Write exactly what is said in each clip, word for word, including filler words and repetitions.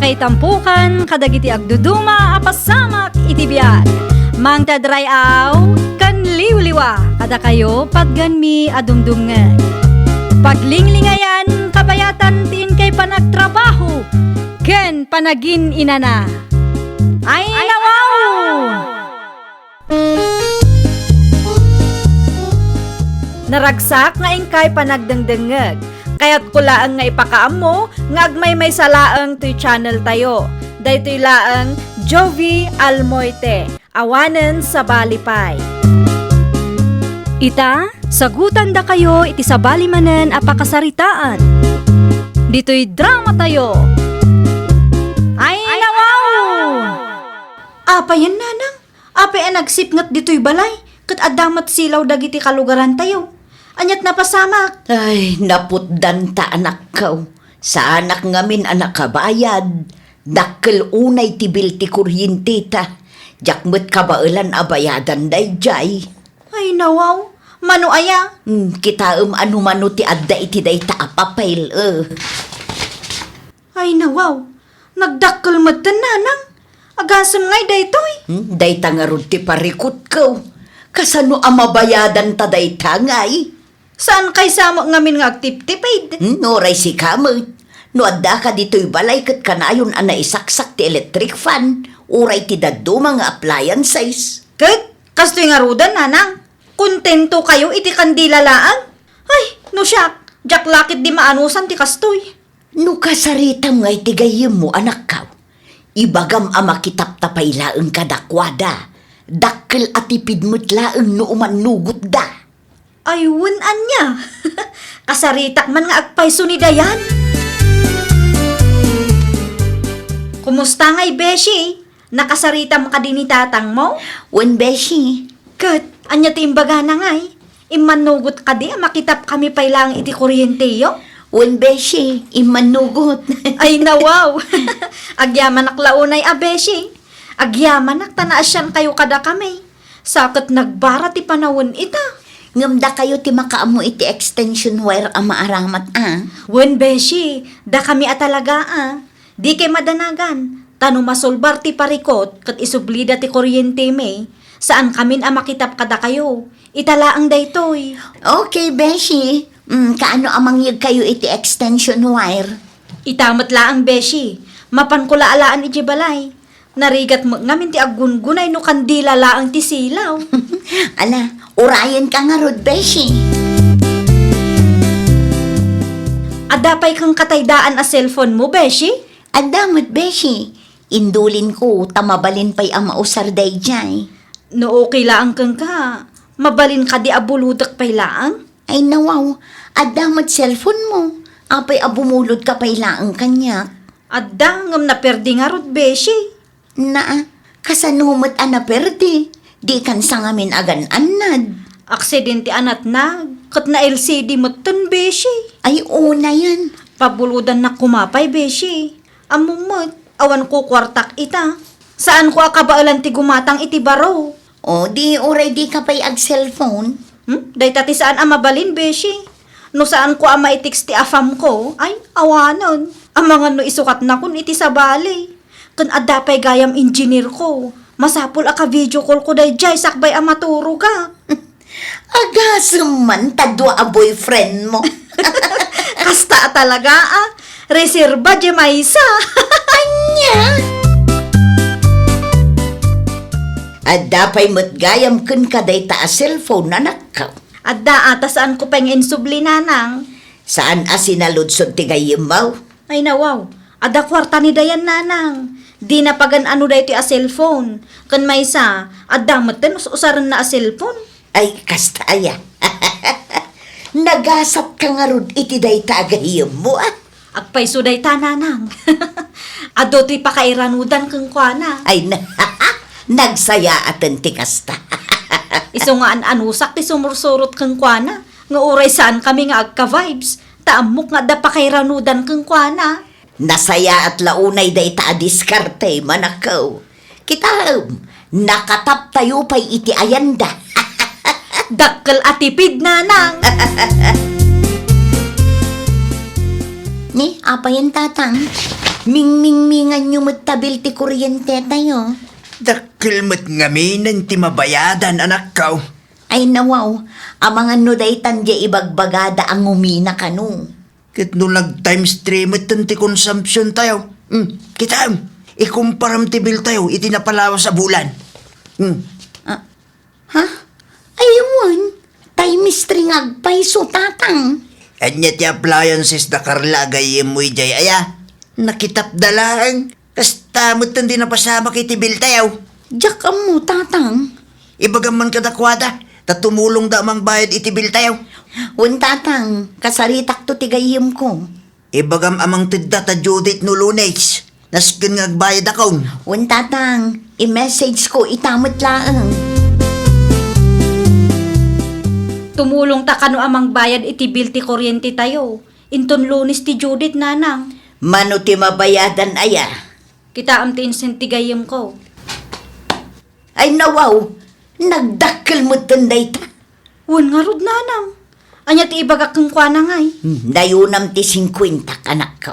Ay tampukan kadagiti agduduma a pasamak iti biag. Mangted ray-aw ken liwliwa kadakayo patgenmi a dumdumngeg. Paglinglingayan, kabayatan ti inkay panagtrabaho ken panagin-inana. Ay, nawaw! Naragsak nga inkay panagdengdengngeg. Kayatko laeng nga ipakaammo nga agmaymaysa laeng toy channel tayo. Daytoy laeng Jovie Almoite, awanen sabali pay. Ita, sagutandakayo iti sabali manen a pakasaritaan. Ditoy drama tayo. Ay, nawaw! Apayen, nanang? Apay a nagsipnget ditoy balay, ket adda met silaw dagiti kalugarantayo. Aniat napasamak? Ay, naputdanta, anakko. Saanak ngamin a nakabayad. Dakkel unay ti bill ti kuryenteta. Diak met kabaelan a bayadan daydiay. Ay, nawaw. Mano aya? Hmm, kitaem a no mano ti adda iti dayta a papel, eh. Ay, nawaw. Nagdakkel metten, nanang. Agasem ngay daytoy? Hmm, dayta ngarud ti parikutko. Kasano a mabayadanta dayta ngay? Saan kay samo ngamin nga agtiptipid? Hmm, uray sika met. No addaka ditoy balay ket kanayon a naisaksak ti electric fan, uray ti dadduma nga appliances. Ket kastoy ngaruden, nanang. Kontento kayo iti kandila laeng? Ay, no siak, diak la ket di maanusan ti kastoy. No kasaritam nga iti gayyemmo, anakko, ibagam a makitapta pay laeng kadakuada. Dakkel a tipid met laeng no umannugotda. Ay, wen ania? Kasaritak man nga agpayso ni Dayan. Kumusta ngay, Beshi? Nakasaritam kadi ni tatangmo? Wen, Beshi. Ket, ania ti imbagana ngay? Immannugot kadi a makitapkami pay laeng iti kuryenteyo? Wen, Beshi, immannugot. Ay, nawaw! Agyamanak la unay a Beshi. Agyamanak ta naasiankayo kadakami. Sa ket nagbara ti panawen ita. Ngem dakayo ti makaammo iti extension wire a maaramat, a? Wen, Beshi, dakami a talaga, a. Dikay madanagan, ta no masulbar ti parikut ket isublida ti kuryentemi, saankamin a makitap kadakayo. Ita laeng daytoy. Okay, Beshi. Mm, kaano a mangyegkayo iti extension wire? Ita met laeng, Beshi. Mapanko la alaen idiay balay. Narigat met ngamin ti aggungunay no kandila laeng ti silaw. Ala, urayenka ngarud, Beshi. Adda pay kenka tay daan a cellphone mo, Beshi? Adda met, Beshi. Indulinko ta mabalin pay a mausar daydiay. No okay laeng kenka, mabalin kadi a bulodek pay laeng? Ay, nawaw, adda met cellphone mo. Apay a bumulodka pay laeng kaniak? Adda, ngem naperdi ngarud, Beshi. Naa, kasano met a naperdi? Dikan sa ngamin agan-annad. Aksidente a natnag, ket na-L C D metten, Beshi. Ay, unayen. Pabulodannak koma pay, Beshi. Ammom met, awan kukuartak ita. Saanko a kabaelan ti gumatang iti baro. O, di uray dika pay ag-cellphone. Hmm? Dayta ti saan a mabalin, Beshi. No saanko a maitext ti afamko, ay, awanen. Amangan no isukatnakon iti sabali. Ken adda pay gayam engineer ko. Masapul a ka-video call ko daydiay sakbay a maturogak. Agasem man ta dua a boyfriend mo. Kasta a talaga, a. Reserba diay maysa. Ania? Adda pay met gayam kenka dayta a cellphone, anakko. Adda, a, ta saanko pay nga insubli, nanang. Saan a sinaludsod ti gayyemmo? Ay, nawaw. Adda kuarta ni Dayan, nanang. Dina pagan-ano daytoy a cellphone. Ken maysa, adda metten us-usarenna a cellphone. Ay, kasta aya. Nagasatka ngarud iti dayta a gayyemmo, a. Agpayso dayta, nanang. Adu ti pakairanudan kenkuana. Ay, na-, nagsayaaten ti kasta. Isu nga an-anusak ti sumursurot kenkuana, nga uray saankami nga agka-vibes, ta ammok nga adda pakairanudan kenkuana. Nasayaat la unay dayta a diskarte, manakko. Kitaem, nakataptayo pay iti ayanda. Dakkel a tipid, nanang. Ni, apayen, tatang? Mingmingminganyo met ta bill ti kuryentetayo. Dakkel met ngaminen ti mabayadan, anakko. Ay, nawaw, amangan no daytan diay ibagbagada a ngumina kano. Ket no nag-times three metten ti consumption tayo, hmm, kitaem, ikumparam ti bill tayo iti napalawas a bulan. Hmm. Ah, ha? Ay, wen, times three nga agpayso, Tatang. Ania ti appliances da Carla a gayyemmo idiay aya? Nakitapda laeng. Kasta metten ti napasamak iti bill tayo. Diak ammo, Tatang. Ibagam man kadakuada, ta tumulongda a mangbayad iti bill tayo. Wen, Tatang, kasaritakto ti gayyemko. Ibagam a mangtedda ta due date no Lunes. Nasken nga agbayadakon. Wen, Tatang, i-message ko ita met laeng. Tumulongta kano a mangbayad iti bill ti kuryente tayo. Inton Lunes ti due date, Nanang. Mano ti mabayadan aya? Kitaem ti insend ti gayyemko. Ay, nawaw, nagdakkel metten dayta. Wen ngarud, Nanang. Ania ti ibagak kenkuana ngay? Hmm, nayunam ti singkuenta, anakko.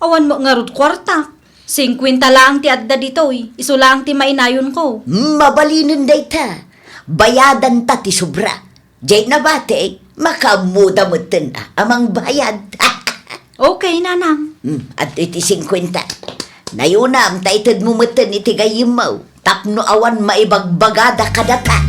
Awan met ngarud kuartak. Singkuenta laeng ti adda ditoy. Isu laeng ti mainayonko. Hmm, mabalinen dayta. Bayadanta ti sobra. Diay nabati, makaammoda metten a, a mangbayad. Okay, Nanang. Hmm, adtoy ti singkuenta. Nayunam ta itedmo metten iti gayyemmo tapno awan maibagbagada kadata.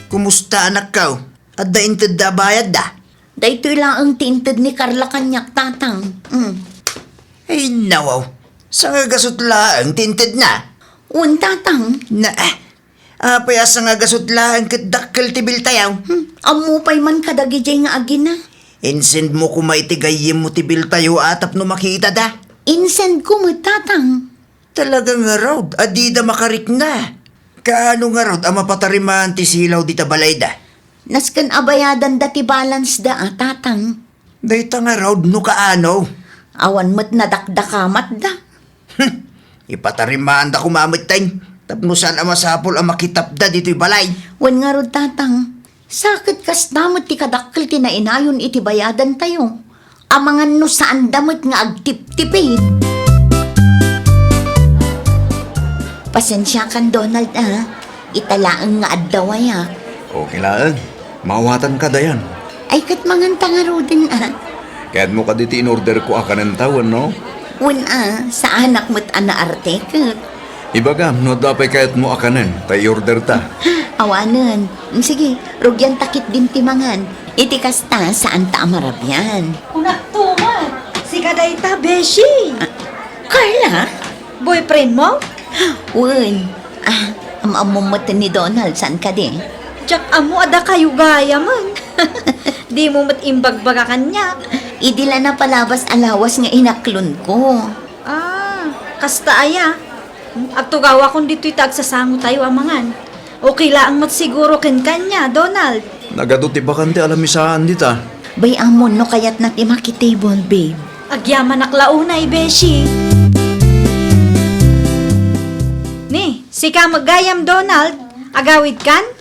Kumusta, anakko? Adda intedda a bayadda? Daytoy laeng ti inted ni Carla kaniak, Tatang. Hmm. Ay, nawaw. Sangagasut laeng ti intedna? Wen, Tatang. Na, ah, Apay a sangagasut laeng ket dakkel ti bill tayo? Hmm, ammo pay man kadagidiay nga agina. Insendmo koma iti gayyemmo ti bill tayo a tapno makitada. Insendko met, Tatang. Talaga ngarud a dida makarikna. Kaano ngarud a mapatarimaan ti silaw dita balayda? Nasken a bayadanda ti balance da a, Tatang. Dayta ngarud no kaano? Awan met nadakdakamatda. Hmm, ipatarimaanda koma metten tapno saan a masapul a makitapda ditoy balay. Wen ngarud, Tatang, sa ket kasta met ti kadakkel ti nainayon iti bayadantayo. Amangan no saanda met nga agtiptipid. Pasensiakan, Donald, a. Ita laeng nga addawayak. Okay laeng. Maawatanka dayan. Ay, ket manganta ngaruden, a. Kayatmo kadi ti in-orderko a kanen tawen, no? Wen, a, saanak met a naarte ket. Ibagam no adda pay kayatmo a kanen, ta i-orderta. Awanen. Sige, rugianta ketdin ti mangan. Iti kasta, saanta a marabian. Kunakto met, sika dayta, beshi. A, Carla? Boyfriendmo? Wen. A, am-ammom met ni Donald, saan kadi? Diak ammo a dakayo gayamen. Dimo met imbagbaga kaniak. Idi la napalabas a lawas nga inaklonko. A, kasta aya. Agtugawakon ditoy ta agsasangotayo a mangan. Okay laeng met siguro ken kaniak, Donald. Nagadu ti bakante a lamisaan dita. Bay-amon no kayatna ti makitable, babe. Agyamanak la unay, beshi. Ni, sika met gayam, Donald. Agawidkan?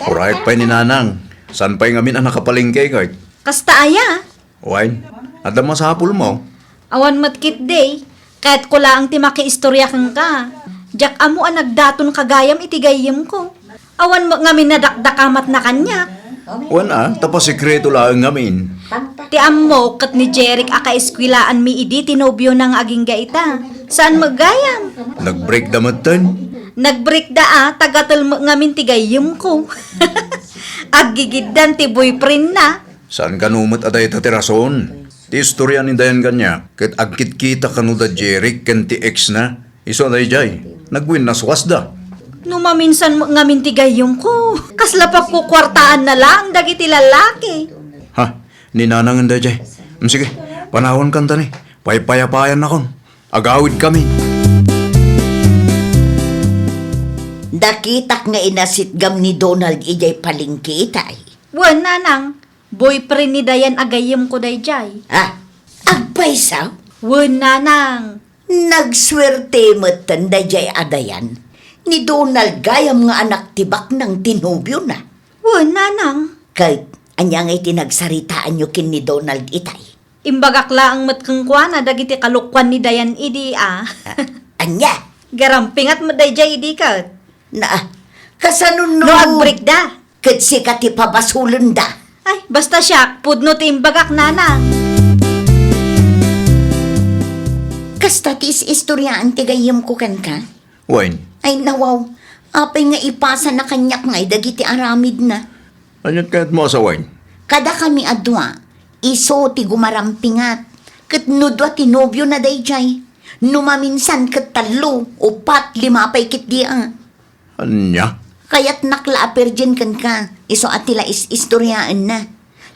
Uray pay ni Nanang. Saan pay ngamin a nakapalengke, kay? Kasta aya? Wen, adda masapulmo? Awan met ketdi. Kayatko laeng ti makiistoria kenka. Diak ammo a nagdatonka gayam iti gayyemko. Awan met ngamin nadakdakamatna kaniak. Wen a, ta pasekreto laeng ngamin. Ti ammok ket ni Jeric a kaeskuelaanmi idi ti nobiona nga agingga ita. Saan met gayam? Nag-breakda metten? Nag-breakda a, ta gatel met ngamin ti gayyemko. Aggigiddan ti boyfriendna. Saan kano met a dayta ti rason? Ti istoria ni Dayan kaniak, ket agkitkita kano da Jeric ken ti ex-na. Isu a daydiay, nagwinnaswasda. No maminsan met ngamin ti gayyemko, kasla pagkukuartaanna laeng dagiti lalaki. Ha, ni Nanangen daydiay. Mm, sige, panawankan ta ni. Paypayapayannakon. Agawidkami. Nakitak nga inasitgam ni Donald idiay palengke tay. Wen, Nanang. Boyfriend ni Dayan a gayyemko daydiay. Ah, agpayso? Wen, Nanang. Nagsuerte metten daydiay a Dayan. Ni Donald gayam nga anak ti baknang ti nobiona. Wen, Nanang. Ket, ania ngay ti nagsaritaanyo ken ni Donald itay? Imbagak laeng met kenkuana dagiti kalokuan ni Dayan idi, a. A-, ania? Garampingat met daydiay idi ket. Na, kasano no? No agbreakda? Ket sika ti pabasolenda. Ay, basta siak, pudno ti imbagak, nanang. Kasta ti is-istoriaan ti gayyemko kenka? Wen. Ay, nawaw. Apay nga ipasana kaniak ngay dagiti aramidna? Aniat kayatmo a sawen? Kadakami a dua, isu ti gumarampingat. Ket no dua ti nobiona daydiay, no maminsan ket tallo, upat, lima pay ketdi a. Ania? Kayatnak la a virgin kenka, isu a ti la is-istoriaenna.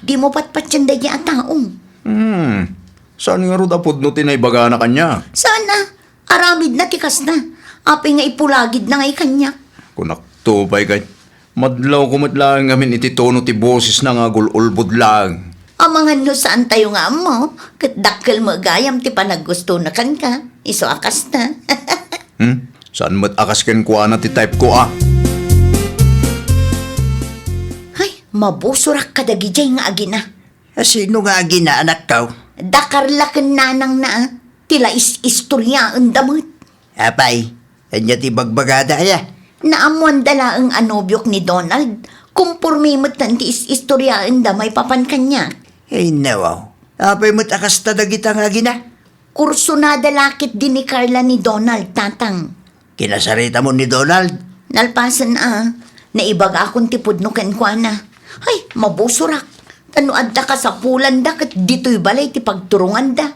Dimo patpatien daydiay a tao. Hmm. Saan ngarud a pudno ti naibagana kaniak? Saan a? Aramidna ti kasta. Apay nga ipulagidna ngay kaniak? Kunakto pay ket, madlawko met laeng ngamin iti tono ti bosesna nga agul-ulbod laeng. Amangan no saantayo nga ammo, ket dakkel met gayam ti panaggustona kenka, isu a kasta. Hmm? Saan met a kas kenkuana ti type ko, a? Ay, mabusorak kadagidiay nga agina. A, sino nga agina, anakko? Da Carla ken nanangna, a. Ti la is-istoriaenda met. Apay, ania ti bagbagada, aya? Naammoanda laeng a nobiok ni Donald. Komporme metten ti is-istoriaenda maipapan kaniak. Ay, nawaw. Apay met a kasta dagita nga agina? Kursonada la ketdi ni Carla ni Donald, tatang. Kinasaritam ni Donald? Nalpasen a, naibagakon ti pudno kenkuana. Ay, mabusorak. Ta no adda kasapulanda ket ditoy balay ti pagturonganda.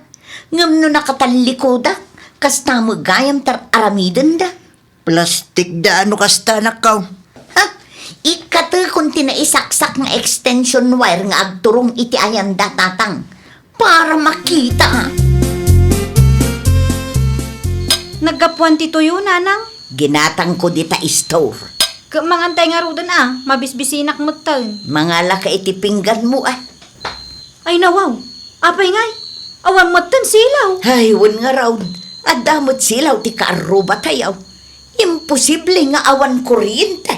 Ngem no nakatallikudak, kasta met gayam ti ar-aramidenda. Plastik da no kasta, anakko. Ha? Ikkatekon ti naisaksak nga extension wire nga agturong iti ayanda, tatang. Para makita, a. Naggapuan ti tuyo, nanang? Ginatangko dita store. Ket mangantay ngaruden, a, mabisbisinak metten. Mangalaka iti pingganmo, a. Ay, nawaw. Apay ngay? Awan metten silaw. Ay, wen ngarud. Adda met silaw ti kaarrubatayo. Imposible nga awan kuryente.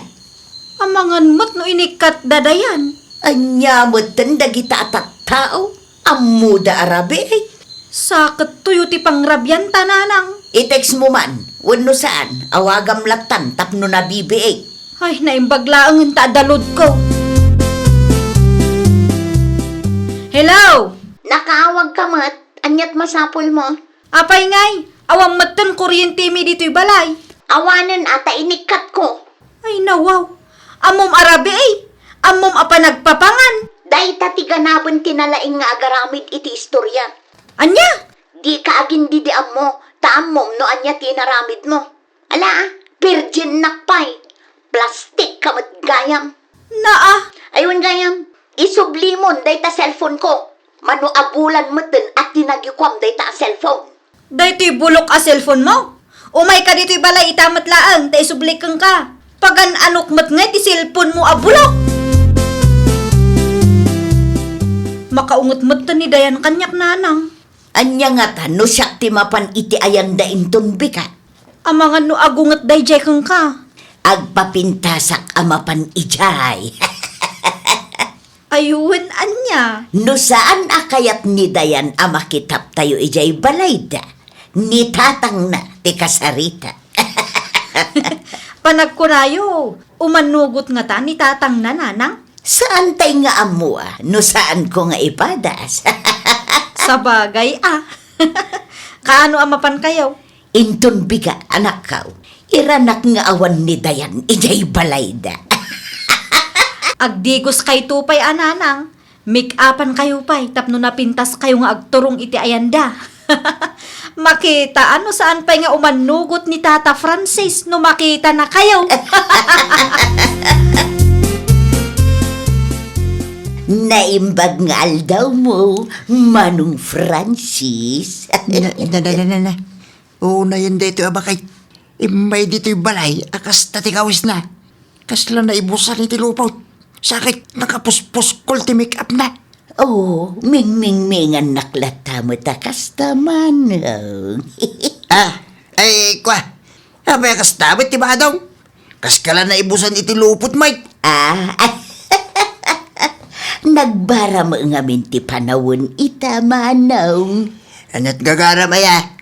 Amangan met no inikkat da Dayan. Ania metten dagita a tattao? Ammoda a rabii? Sakettoyo ti pangrabianta, nanang. I-text mo man, wenno saan, awagam lattan tapno nabibiit. Ay, naimbag laeng ta adda load ko. Hello? Nakaawagka met, aniat masapulmo? Apay ngay, awan metten kuryentemi ditoy balay. Awanen a ta inikkatko. Ay, nawaw. Ammom a rabii? Ammom a panagpapangan? Dayta ti ganaben ti nalaing nga agaramid iti istoria. Ania? Dika agindidi ammo, ta ammom no ania ti inaramidmo. Ala, a, virginnak pay. Plastikka met gayam. Naa. Ay, wen gayam, isublimon dayta cellphone ko. Mano a bulan metten a tinagikuam dayta a cellphone. Daytoy bulok a cellphone mo? Umayka ditoy balay ita met laeng ta isublik kenka. Pagan-anok met ngay ti cellphone mo a bulok. Makaunget metten ni Dayan kaniak, nanang. Ania ngata no siak ti mapan iti ayanda inton bika? Amangan no agunget daydiay kenka. Agpapintasak a mapan idiay. Ay, wen ania? No saan a kayat ni Dayan a makitaptayo idiay balayda, ni tatangna ti kasarita. Panagkunayo, umanugot ngata ni tatangna, nanang? Saantay nga ammo a no saanko nga ipadas. Sabagay a. Kaano a mapankayo? Inton biga, anakko, iranak nga awan ni Dayan idiay balayda. Agdigoskayto pay a, nanang. Make-upankayo pay tapno napintaskayo nga agturong iti ayanda. Makita a no saan pay nga umanugot ni Tata Francis no makitanakayo. Naimbag nga aldawmo, Manong Francis. Na, na, na, na, na, na. Unayen daytoy a baket. Immay ditoy balay a kasta ti kawisna. Kasla naibusan iti lupot. Sakit, nakapuspuskol ti make-upna. Oh, mingmingmingannak latta met a kasta, manong. Ah, ay, kwa. Apay a kasta met ti badong? Kaskala naibusan iti lupot, Mike. Ah, Nagbara met ngamin ti panawen ita, manong. Aniat gagaram aya?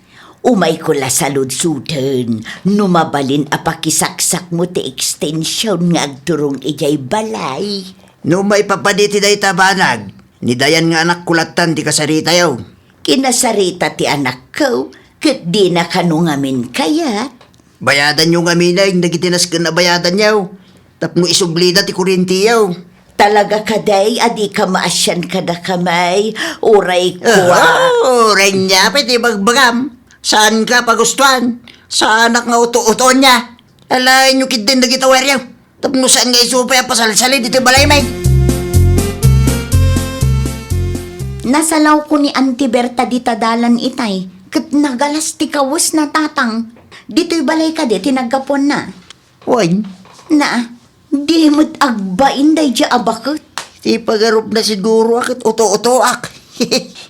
Umayko la saludsoden no mabalin a pakisaksakmo ti ekstension nga agturong idiay balay. No maipapan iti dayta banag, ni Dayan nga anakko lattan ti kasaritayo. Kinasarita ti anakko, ket dina kano ngamin kayat. Bayadanyo ngamin dagiti nasken a bayadanyo tapno isublida ti kuryentiyo. Talaga kadi a dika maasian kadakami, uray kua. Ah, uray nia pay ti bagbagam. Saanka pagustuan. Saanak nga uto-utoenna. Alaenyo ketdin dagiti aweryo. Tapno saan nga isu pay a pasalsalin ditoy balaymi. Nasalawko ni Auntie Berta dita dalan itay, ket nagalas ti kawesna, Tatang. Ditoy balay kadi ti naggapuanna? Wen. Na, di met agbain daydiay a baket. Ti pagarupna siguro a ket uto-utoak.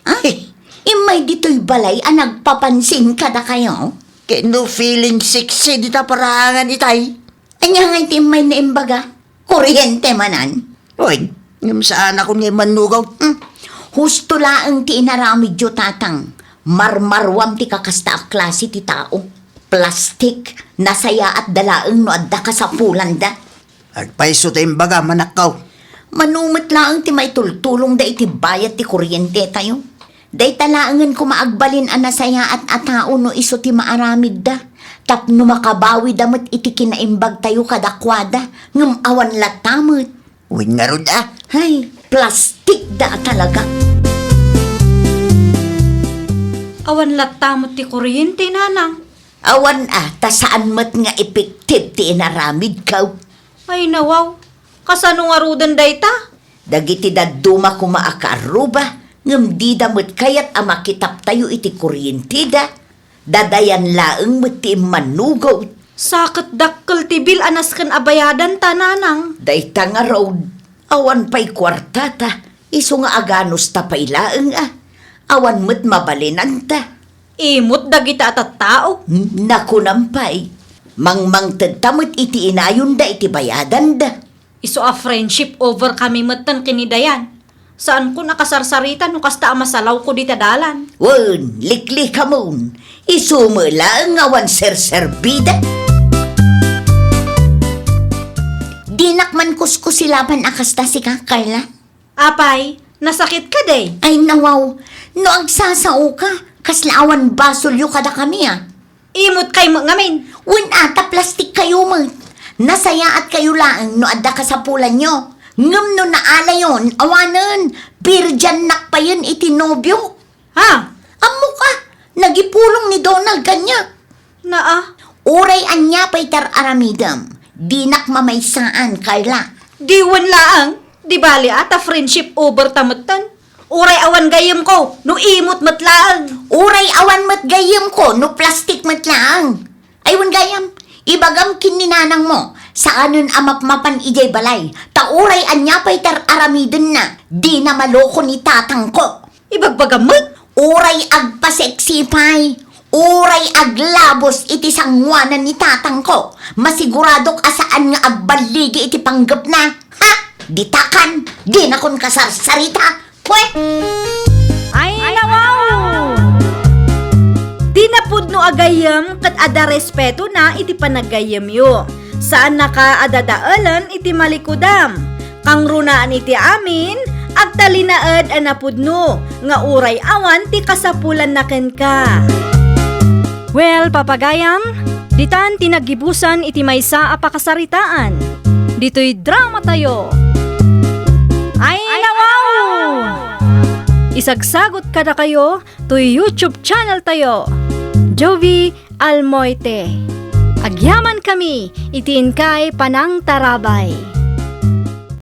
Ah, immay ditoy balay a nagpapansin kadakayo? Ket no feeling sexy dita paraangan itay? Ania ngay ti immay na imbaga? Kuryente manen? Wen, ngem saanakon nga immannugaw. Hmm. Husto laeng ti inaramidyo, Tatang. Marmaruam ti kakasta a klase ti tao. Plastik, nasayaatda laeng no adda kasapulanda. Agpayso ti imbagam, anakko. Mano met laeng ti maitultulongda iti bayad ti kuryentetayo. Dayta laengen koma agbalin a nasayaat a tao no isu ti maaramidda, tapno makabawida met iti kinaimbagtayo kadakuada, ngem awan latta met. Wen ngarud a. Hay, plastikda a talaga. Awan latta met ti kuryente, Nanang. Awan a, ta saan met nga epektibo ti inaramidko. Ay, nawaw. Kasano ngaruden dayta? Dagiti dadduma koma a kaarruba, ngem dida met kayat a makitaptayo iti kuryenteda. Dadayan laeng met ti immannugaw. Sa ket dakkel ti bil a nasken a bayadanta, Nanang. Dayta ngarud, awan pay kuartata, isu nga aganusta pay laeng a. Awan met mabalinanta. Imot dagita a tattao. N-, nakunam pay. Mangmangtedta met iti inayonda iti bayadanda. Isu a friendship over kami metten ken ni Dayan. Saankon a kasarsarita no kasta a masalawko dita dalan. Wen, liklikamon. Isu met laeng nga awan serserbida. Dinak man kuskusilaban a kasta sika, Carla. Apay, nasakit kadi? Ay, nawaw. No agsasaoka, kasla awan basolyo kadakami a. Imot kay met ngamin. Wen a, ta plastik kayo met. Nasayaat kayo laeng no adda kasapulanyo. Ngem no naalayon, awanen, birdiannak payen iti nobiok. Ha? Ammok a, nagipulong ni Donald kaniak. Naa. Uray ania pay ti ar-aramidem, dinak mamaysaan, Carla. Di wen laeng, di bali a ta friendship over ta metten. Uray awan gayyemko, no imot met laeng. Uray awan met gayyemko, no plastik met laeng. Ay, wen gayyem, ibagam ken ni nanangmo, saanen a mapmapan idiay balay, ta uray ania pay ti ar-aramidenna, dina maloko ni tatangko. Ibagbagam met? Uray agpaseksi pay, uray aglabos iti sangoanan ni tatangko, masiguradok a saan nga agballigi iti panggepna. Ha? Ditakan, dinakon kasarsarita. Pwe! Ay, nawaw! Di napudno a gayyem ket adda respetona iti panaggayyemyo. Saannaka a dadaelen iti malikudam. Kangrunaan iti amin, agtalinaed a napudno nga uray awan ti kasapulanna kenka. Well, papagayam, ditan ti naggibusan iti maysa a pakasaritaan. Ditoy dramatayo. Ay, nawaw! Isagsagot kadakayo toy YouTube channel tayo, Jovie Almoite. Agyamankami iti inkay panangtarabay.